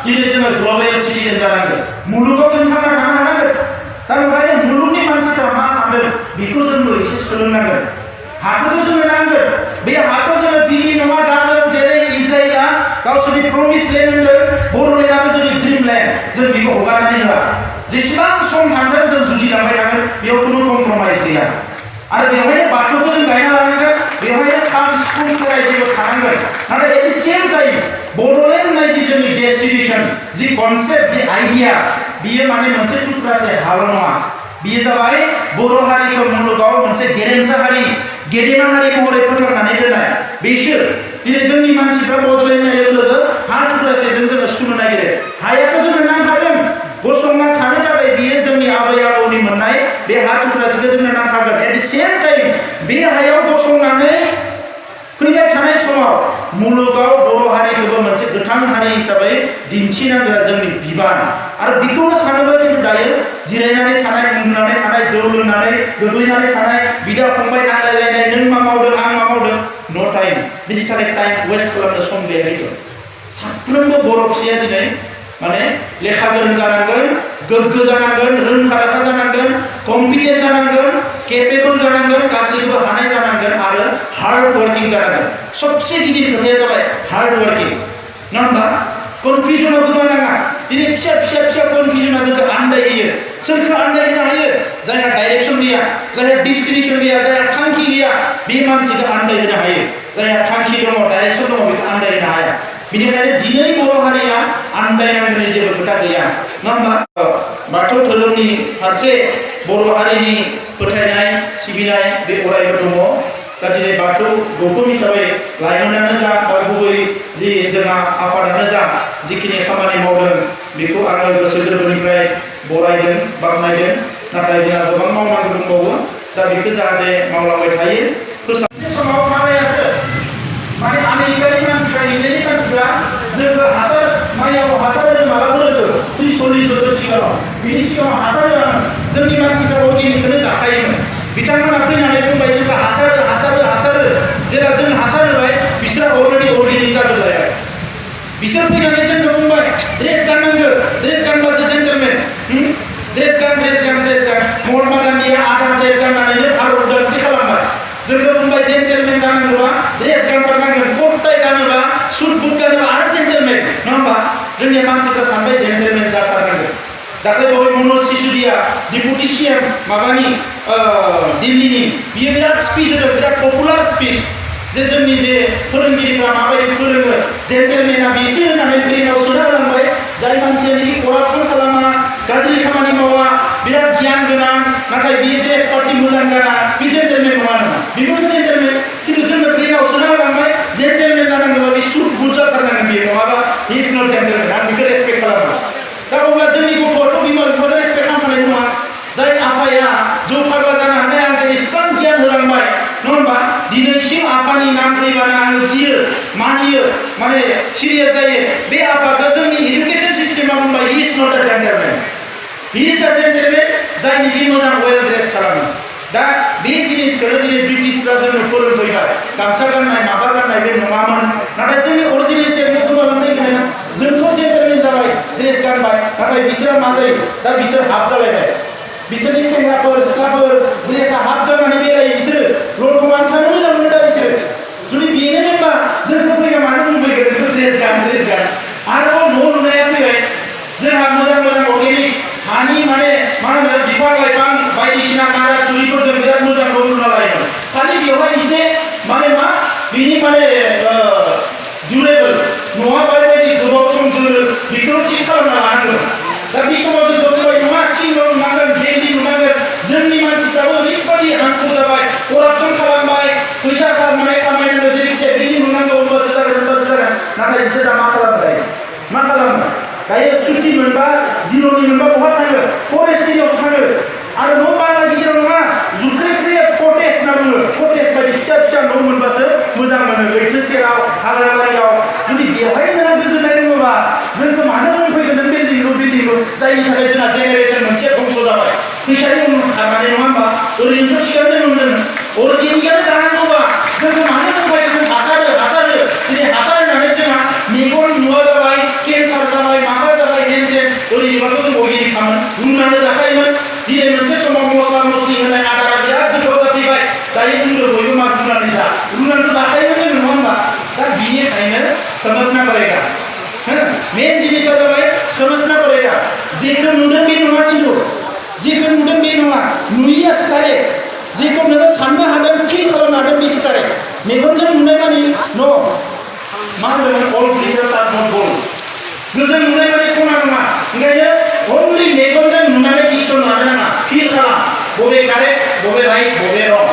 दिनै जोङो global citizen जानांगोन मुलुगाव जों थांना थानो हानांगोन दा बेखायनो मुलुगनि मानसिफोरा मा सानदों बेखौ जोंबो एसे सोलोंनांगोन हाखौथ' जोंनो नांगोन बे हाखौ जोङो दिनै नङा दागोन जेरै इजराइलआ गावसोरनि प्रमिस लेन्ड होनदों बर'लेण्डआबो जोंनि ड्रिम लेन्ड जों बेखौ हगारनानै होआ जेसेबां सम थांगोन जों जुजिलांबाय थागोन बेयाव खुनु कमप्रमाइज गैया आरो बेवहायनो बाथौखौ जों गायना लानांगोन बेवहायनो खाम सिफुं खेराइ जेबो थानांगोन नाथाय at the same time Bodoland होननाय जि जोंनि डेस्टिनेसन जि कनसेप्ट जि आइडिया बियो माने मोनसे टुक्रासे हाल' नङा बियो जाबाय बर' हारिखौ मुलुगाव मोनसे गेरेमसा हारि गेदेमा हारि महरै फोथांनानै दोननाय बेसो दिनै जोंनि मानसिफ्रा बदलायनाय लोगो लोगो हा टुक्रासेजों जोङो सुनो नागिरो हायाथ' जोंनो नांखागोन गसंना थानो थाखाय बियो जोंनि आबै आबौनि मोननाय बे हा टुक्रासेखौ जोंनो नांखागोन एट दि सेम टाइम बे हायाव गसंनानै फैबाय थानाय समाव मुलुगाव बर' हारिखौबो मोनसे गोथां हारि हिसाबै दिन्थिनांगोन जोंनि बिबान आरो बेखौनो सानोबो खिन्थु दायो जिरायनानै थानाय उन्दुनानै थानाय जौ लोंनानै गोग्लैनानै थानाय बिदा फंबाय नांलायलायनाय नों मा मावदों आं मा मावदों नो टाइम बिनि थाखाय टाइम वेस्ट खालामनो सम गैया बेखौ साफ्रोमबो बर' फिसाया दिनै माने लेखा गोरों जानांगोन गोग्गो जानांगोन रोंखा राखा जानांगोन कम्पिटेन्ट जानांगोन केपेबल जानांगोन गासैबो हानाय जानांगोन आरो हार्ड वर्किं जानांगोन सबसे गिदिर खोथाया जाबाय हार्ड वर्किं नङा होमबा कनफिउजनाव गोमानाङा दिनै फिसा फिसा फिसा कनफिउजना जोंखौ आन्दायहोयो सोरखौ आन्दायहोनो हायो जायहा डाइरेक्सन गैया जायहा डेस्टिनेसन गैया जायहा थांखि गैया बे मानसिखौ आन्दायहोनो हायो जायहा थांखि दङ डाइरेक्सन दङ बेखौ आन्दायहोनो हाया बेनिखायनो दिनै बर' हारिया आन्दायनांगौनि जेबो खोथा गैया नङा होमबा बाथौ धोरोमनि फारसे बर' हारिनि फोथायनाय सिबिनाय बे अरायबो दङ दा दिनै बाथौ गौथुम हिसाबै लाइमोनानो जा बा गुबै जि जोंहा आफादानो जा जिखिनि खामानि मावदों बेखौ आङो गोसो गोरबोनिफ्राय बरायदों बाख्नायदों नाथाय जोंहा गोबां मावनांगौ दंबावो दा बेखौ जाहाथे मावलांबाय थायो फोसाबनाय समाव माबायासो माने आमेरिकानि मानसिफ्रा इंलेन्डनि मानसिफ्रा जोंखौ हासार माइयाव हासार होनो माला होनो 30-40 बोसोर सिगाङाव बिनि सिगाङाव हासार होआमोन जोंनि मानसिफ्रा अर्गेनिकखौनो जाखायोमोन बिथांमोना फैनानै बुंबाय जोंखौ हासार जेला जों हासार होबाय बिसोरा अलरेडि अर्गेनिक जाजोब्बाय बिसोर फैनानै जोंनो बुंबाय ड्रेस गाननांगौ ड्रेस गानबासो जेन्टेलमेन ड्रेस गान महात्मा गान्धीया आधा ड्रेस गाननानैनो भारत उदांस्रि खालामबाय जोंखौ बुंबाय जेन्टेलमेन जानांगौबा ड्रेस गानथारनांगोन कोट टाइ गानोबा सुट बुट गानोबा आरो जेन्टेलमेन नङा होमबा जोंनि मानसिफ्रा सानबाय जेन्टेलमेन जाथारनांगोन दाख्लै बावै मनज सिसोदिया डिपुटि सिएम माबानि दिल्लीनि बियो बिराद स्पिच होदों बिराद पपुलार स्पिच जे जोंनि जे फोरोंगिरिफ्रा माबायदि फोरोङो जेन्टेलमेना बेसो होननानै ब्रेनाव सोना होलांबाय जाय मानसियानोखि करापसन खालामा गाज्रि खामानि मावा बिराद गियान गोनां नाथाय बे ड्रेस पार्टि मोजां गाना बे जेन्टेलमेन नङा बेबो जेन्टेलमेन खिन्थु जोंनो ब्रेनाव सोना होलांबाय जेन्टेलमेन जानांगौबा बे सुट बुट जाथारनांगोन बेयो नङाबा हि इज नट जेन्टेलमेन आं बेखौ रेसपेक्ट खालामो दा अब्ला जोंनि गथ'आथ' बिमा बिफाखौ रेसपेक्ट खालामनाय नङा जाय आफाया जौ फाग्ला जानो हानाय आंखौ इसेबां गियान होलांबाय नङा होमबा दिनैसिम आफानि नाम फैबानो आङो गियो मानियो माने सिरियास जायो बे आफाखौ जोंनि इडुकेसन सिस्टेमा बुंबाय हि इज नट दा gentlemen he is the gentlemen जायनिखि मोजां वेल ड्रेस खालामो दा बे जिनिसखौनो दिनै ब्रिटिशफ्रा जोंनो फोरोंफैबाय गामसा गाननाय माबा गाननाय बे नङामोन नाथाय जोंनि अरिजिनेलिटिखौ गोमालांनाय गैया जोंथ' जेन्टेलमेन जाबाय ड्रेस गानबाय नाथाय बिसोरा मा जायो दा बिसोर हाफ जालायबाय बिसोरनि सेंग्राफोर सिख्लाफोर ड्रेसा हाफ गाननानै बेरायो बिसोरो लंथं थानो मोजां मोनो दा बिसोरो जुदि बेनोमोनबा जोंखौ फैना मानो बुंफैगोन नोंसोर ड्रेस गान आरोबाव न' लुनाया फैबाय जोंहा मोजां अर्गेनिक हानि माने मा होनो बिफां लाइफां बायदिसिना नारा चुरिफोरजों बिराद मोजां न' लुना लायोमोन खालि बेवहाय एसे माने मा बिनि माने डिउरेबल न'आ बायदि गोबाव सम जोरो बेखौ थिग खालामना लानांगोन दा बे समाव जों बुंबाय नङा थिं लुनांगोन बिल्डिं लुनांगोन जोंनि मानसिफ्राबो ओरैबायदि हांखो जाबाय करापसन खालामबाय फैसा खामायनांगौ जेरैखिजाया बिल्डिं लुनांगौ होमबासो जागोन नाथाय बिसोर दा मा खालामो दायो सुथि मोनबा जिर'नि मोनबा बहा थाङो फरेस्ट एरियावसो थाङो आरो न' बांला गिदिराव नङा जुख्रि कटेज होनना बुङो कटेज बायदि फिसा न' मोनबासो मोजां मोनो लैथो सेराव हाग्राबारियाव जुदि बेवहाय नोंहा गोजोननाय दङबा जोंखौ मानो बुंफैगोन नों बिल्डिंखौ जायनि थाखाय जोंहा जेनेरेसन मोनसे बंस जाबाय फैसानि उन खारनानै नङा होमबा ओरैनोथ' सिगां मोनदों अर्गेनिकआनो जानांगौबा जोंखौ मानो बुंफैगोन जों हासार हो दिनै हासार होनानै जोंहा मेगन नुवा जाबाय केन्सार जाबाय माबा जिखौ नुदों बे नङा, नुयैयासो डाइरेक्ट। जिखौ नोङो साननो हादों, फिल खालामनो हादों बेसो डाइरेक्ट। मेगनजों नुनाय माने न' मा होनदों अल ग्लिटार्स आर नट गोल्ड। गोजों नुनाय माने सना नङा। ओंखायनो अनलि मेगनजों नुनानै डिसिसन लानो नाङा, फिल खालाम बबे कारेक्ट बबे राइट बबे रं।